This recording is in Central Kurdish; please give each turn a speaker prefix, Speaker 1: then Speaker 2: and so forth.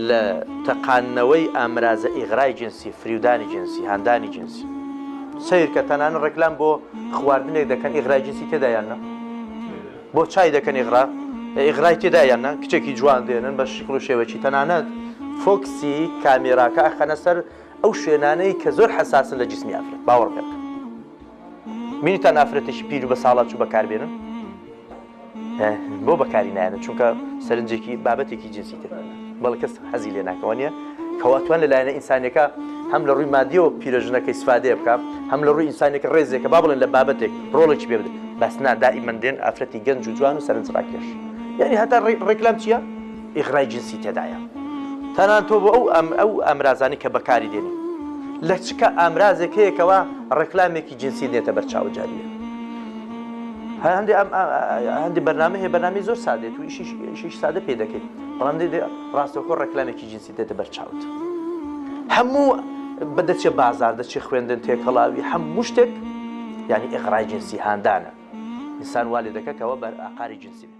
Speaker 1: لە تەقاندنەوەی ئامرازە ئیغرای جنسی، فریودانی جنسی، هاندانی جنسی. سەیرکە تەنانەت ڕێکلام بۆ خواردنێک دەکەن ئیغرای جنسی تێدا یان نا؟ بۆ چای دەکەن ئیغرا ئیغرای تێدا یان نا؟ کچێکی جوان دێنن بە شکڵ و شێوەکی تەنانەت فۆکسی کامێراکە ئەخەنە سەر ئەو شوێنانەی کە زۆر حەساسن لە جسمی ئافرەت باوەڕ پێ بکەن. بینیتان ئافرەتێکی پیر و بەساڵاچوو بەکاربێنن؟ بۆ بەکاری نایەنن چونکە سەرنجێکی بابەتێکی جنسی تر بەڵێ کەس حەزی لێ ناکەوە نییە کەواتوان لە لایەنە ئینسانیەکە هەم لە ڕووی مادیەوە پیرەژنەکە ئیسفادەیە بکە هەم لە ڕووی ئینسانێکە ڕێزێکە با بڵێن لە بابەتێک ڕۆڵێکی پێ بدەن بەس نا دائیمەن دێن ئافرەتی گەنج و جوان و سەرنج ڕاکێش یعنی هەتا ڕێکلام چییە ئیغرای جنسی تێدایە تەنان تۆ بۆ ئەو ئەم ئەو ئامرازانی کە بەکاری دێنی لە چکە ئامرازێک هەیە کەوا ڕێکلامێکی جنسی دێتە بەرچاو جاریە هەندێ ئەم هەندێ بەرنامە هەیە بەرنامەی زۆر سادێت و ئیشیش ئیشیش سادە پێ دەکەیت بەڵام دێ ڕاستەوخۆ ڕێکلامێکی جنسی دێتە بەرچاوت هەموو بە دەچێ بازار دەچێ خوێندن تێکەڵاوی هەموو شتێک یعنی ئیغرای جنسی هاندانە ئینسان وا لێ دەکە کەەوە بەر ئاقاری جنسی بێ.